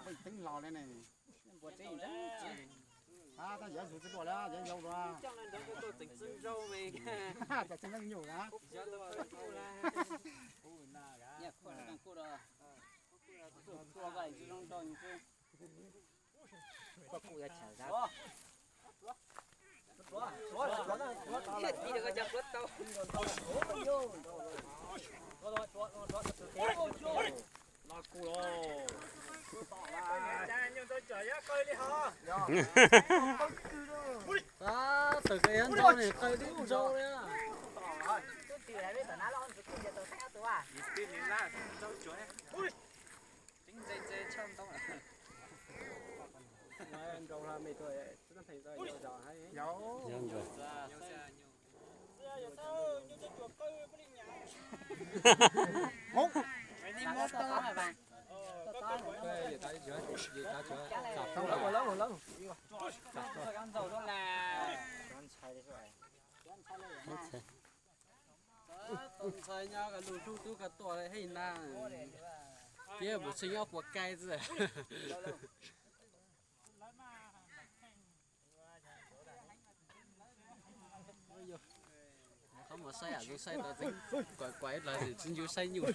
Pheej teeb hlo li ne. Tab yov zus tsis dua li, yov yau dua. Cov tseem neeg nyuj na. Tawm kawg yog nrau ne, qawg dib nrau li. Tau ntxhais nyob ka lug hlub tub ka tuaj hej na. Tiab mus tseem nyob quas kai xwb. Qhov muag saib yam zoo saib tau tseeb, kuav kuav ib los tsis ncu saib nyuj.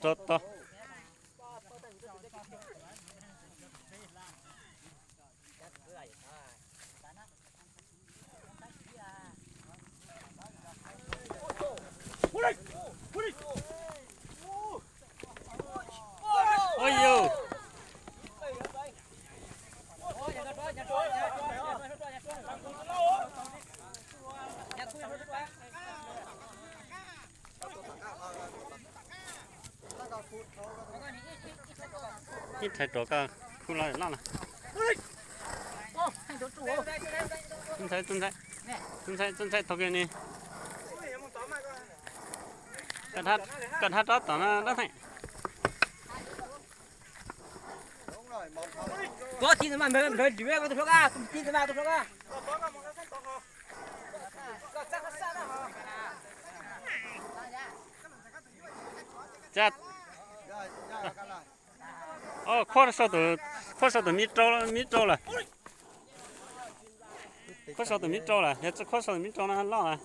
Rau tau. Ua yus. Ib rhais rov koj khub los loj lawm. Tub ntxhais, tub ntxhais, tub ntxhais, tub ntxhais, thaum kawg ni. Koj dhab rov tom no dab theej. Tuav ti ntawd mas npawg npawg lwm tus hlob koj, tus ti ntawd mas tus hlob koj. Tsa. Qhuab sau tus, qhuab sau tus mib rau, mib rau lawm. Qhuab sau tus mib rau lawm, yog tsis qhuab sau tus mib rau no loj lawm.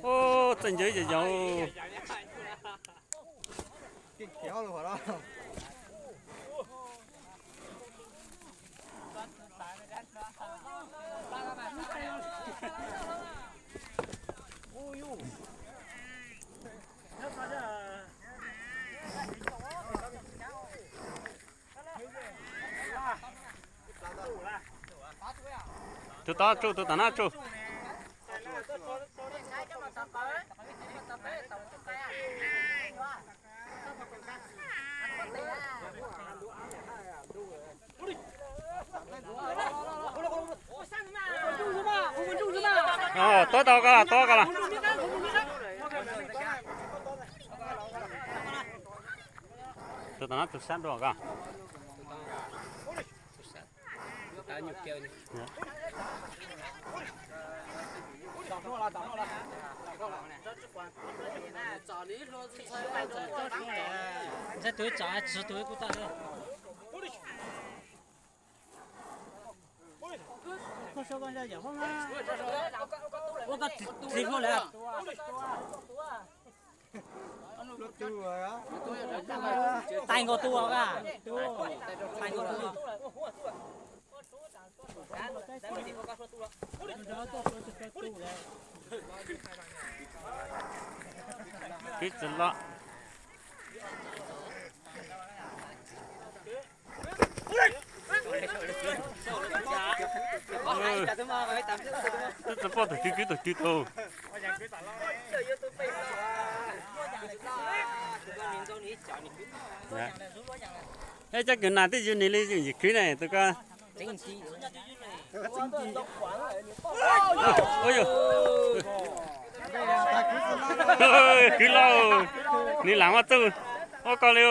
Ub, txawj ncawv yos yaus. Tus tod tsuj, tus tom no tsuj. Tuav tau koj, tuav koj los. Tus tom no tus sab dua koj. Ntxhais tus tsom tsis tus kuj tau. Tais nkaus tus, tais nkaus tus. Kwv tsis los. Twb tsis pom tus kwv, kwv tus kwv tau. Ej, cov kwv nam twb yug nis li yus yim kwv ne tus ko. Kwv lauj, nis lam muaj txuj, ua koj li.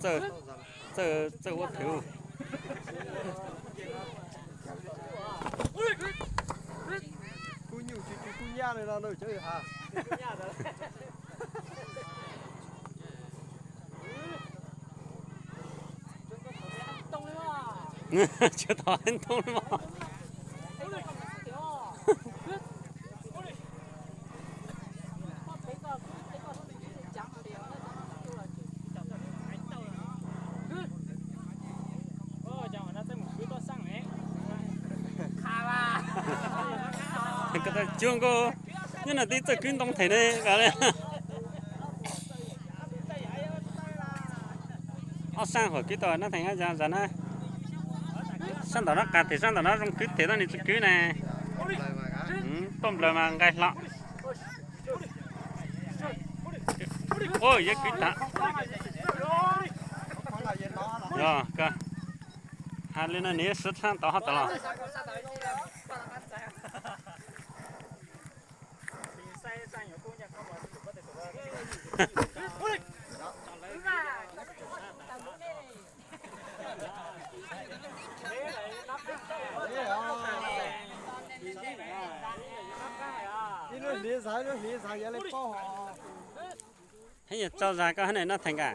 Txawj, txawj, txawj ua thwv. Kub nyuj tsis tsis kub nyab li no na cov ha. Tsis tau ntoo li mas. Koj tau cuag nkaus, nyob no twb txawj kwv ntoo them ne. Ob sab hauv kwv tau nab theem zas na. Sab ntawm no qas them, sab ntawm no zoo kwv them, tab sis tsis kwv ne. Tuaj nplawg mas nqaij hlo. Ua yog kwv tag. Yog koj has li no nws siv tshaj tau hov tau los. Ib lub hliv xav, ib lub hliv xav yog li paub hov. Heev, yog tso zag koj hab ne nab theem a.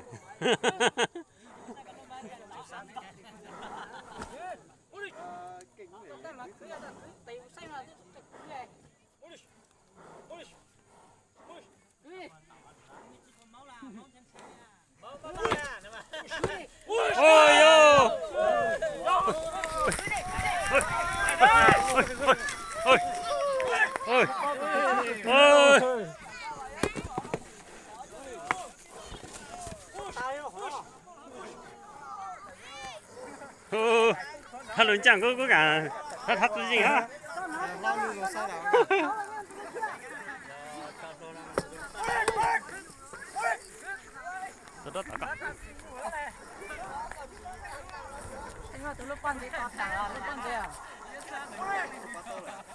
Hab lug ncaaj kuv kuv kaam hab thab tsi yeej hab.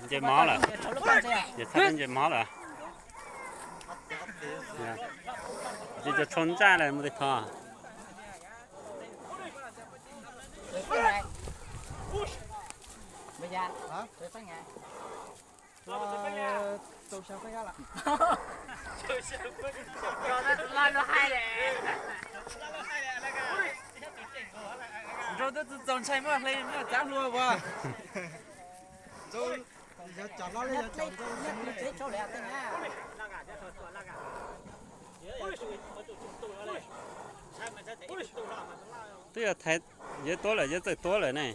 Nce mov lawm, nce mov lawm. Ces cov tshau ntsaj lawm mus teg tho. Nraug twb tsis txaus ntshai muab hle muab txav hlua ua. Twb yog thaiv, yawg tuab lawm, yawg txawj tuab lawm ne.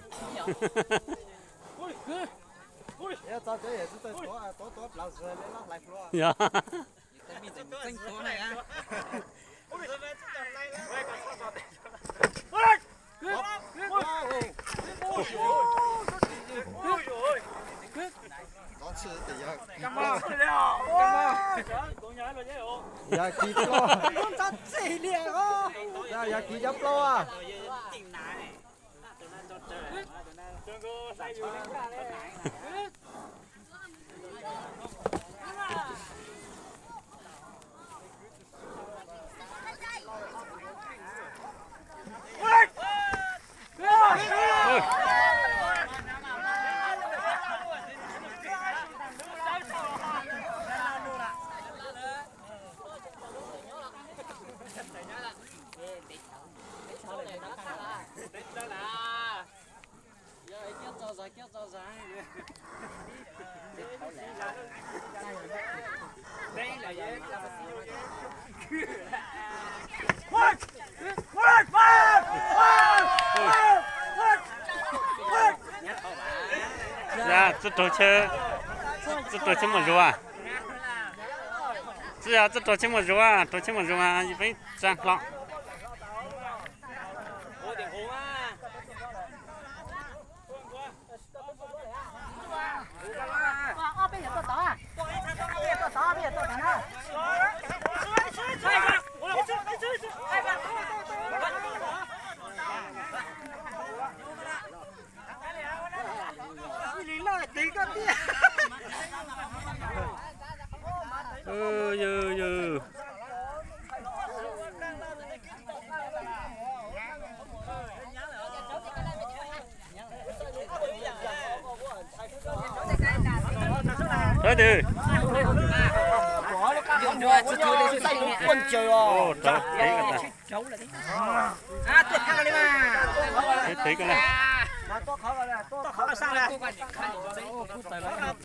Yog. Yog kis plaub. Yog kis cov plaub a. Txawj raug, txawj raug tsis muaj zuag. Txawj yog txawj raug tsis muaj zuag, raug tsis muaj zuag mas peb tsa hlo. Thawj twg? Thawj twg ko na?